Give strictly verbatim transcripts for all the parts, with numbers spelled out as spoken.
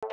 King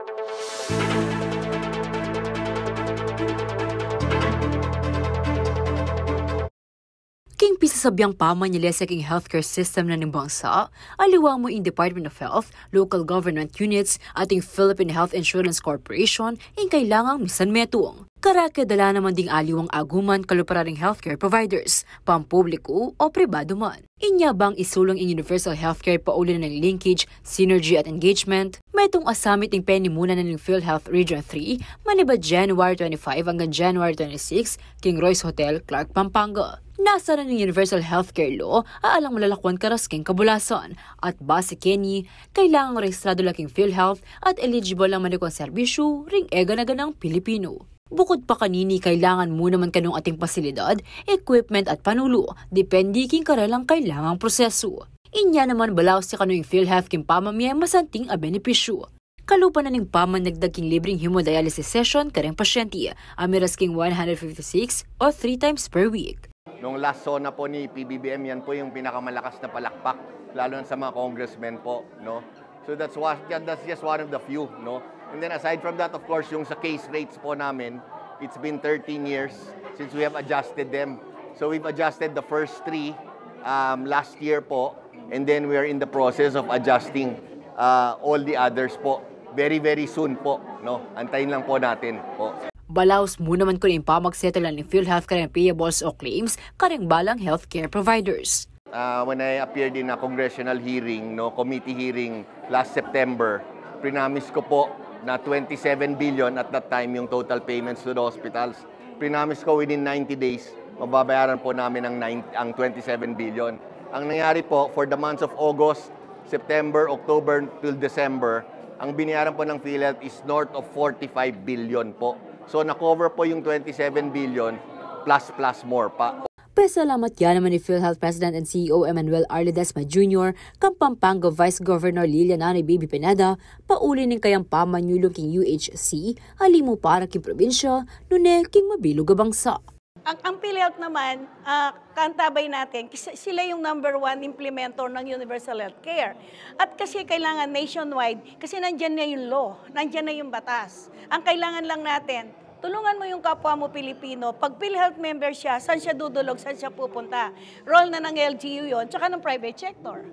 pisasabiang pamanyalese king healthcare system na ning bangsa, aliwa mu ing Department of Health, local government units, at ing Philippine Health Insurance Corporation, ing kailangang misanmetung. Karake dala naman ding aliwang aguman kalupa ra ring healthcare providers, pampubliku o pribadu man. Inya bang isulung ing universal healthcare pauli na ning linkage, synergy at engagement, metung a summit ing penimuna na ning PhilHealth Region three, manibat January twenty-five anggang January twenty-six, king Royce Hotel, Clark, Pampanga. Nasa na ning universal healthcare law, a alang malalakuan karas king kabulasan, at base keni, kailangang rehistradu la king PhilHealth at eligible lang manikwa serbisyu ring egana-ganang Pilipino. Bukud pa kanini, kailangan mu naman kanu ing ating pasilidad, equipment at panulu, depende king karelang kailangang prosesu. Inya naman balaus ya kanu ing PhilHealth king pamamie masanting a benepisyu. Kalupa na ning pamanagdag king libreng hemodialysis session kareng pasyente, a miras king one hundred fifty-six o three times per week. Nung last SONA po ni P B B M, yan po yung pinakamalakas na palakpak, lalo na sa mga congressmen po, no? So that's what, that, that's just one of the few, no? And then aside from that, of course, yung sa case rates po namin, it's been thirteen years since we have adjusted them. So we've adjusted the first three, um, last year po, and then we are in the process of adjusting, uh, all the others po. Very, very soon po, no? Antayin lang po natin po. Balaus mu naman kanu ing pamagsettle na ning PhilHealth kareng payables o claims kareng balang healthcare providers. Uh, when I appeared in a congressional hearing, no, committee hearing last September, prinamis ko po na twenty-seven billion at that time yung total payments to the hospitals. Prinamis ko within ninety days, mababayaran po namin ang, nine, ang twenty-seven billion. Ang nangyari po, for the months of August, September, October till December, ang binayaran po ng PhilHealth is north of forty-five billion po. So, na-cover po yung twenty-seven billion plus, plus more pa. Pasalamat ya naman i PhilHealth President and C E O Emmanuel R. Ledesma Junior kang Pampanga Vice Governor Liliana Baby Pineda, pauli ning kayang pamanyulung king U H C, ali mu para king probinsya, nune king mabilug a bangsa. Ang, ang PhilHealth naman, ah, kaantabay natin, kasi sila yung number one implementer ng universal healthcare. At kasi kailangan nationwide, kasi nandyan na yung law, nandyan na yung batas. Ang kailangan lang natin, tulungan mo yung kapwa mo Pilipino. Pag PhilHealth member siya, saan siya dudulog, saan siya pupunta? Role na ng L G U yon, tsaka ng private sector.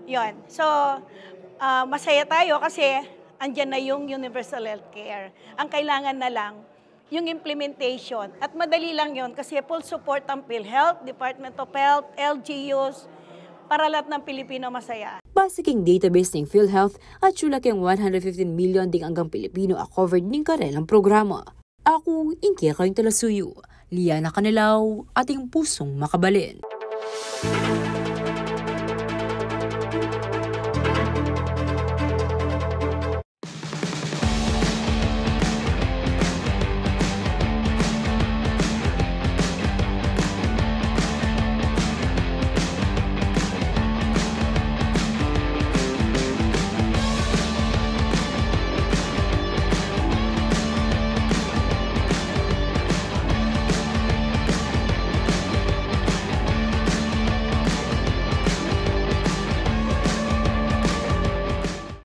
Yon. So, ah, masaya tayo kasi andyan na yung universal healthcare. Ang kailangan na lang, yung implementation. At madali lang yon kasi full support ang PhilHealth, Department of Health, L G Us, para lahat ng Pilipino masaya. Base king database ning PhilHealth, atyu la king one hundred fifteen million ding anggang Pilipino a covered ning karelang programa. Aku ing kekayung talasuyu, Liana Canelao, ating pusung makabalin.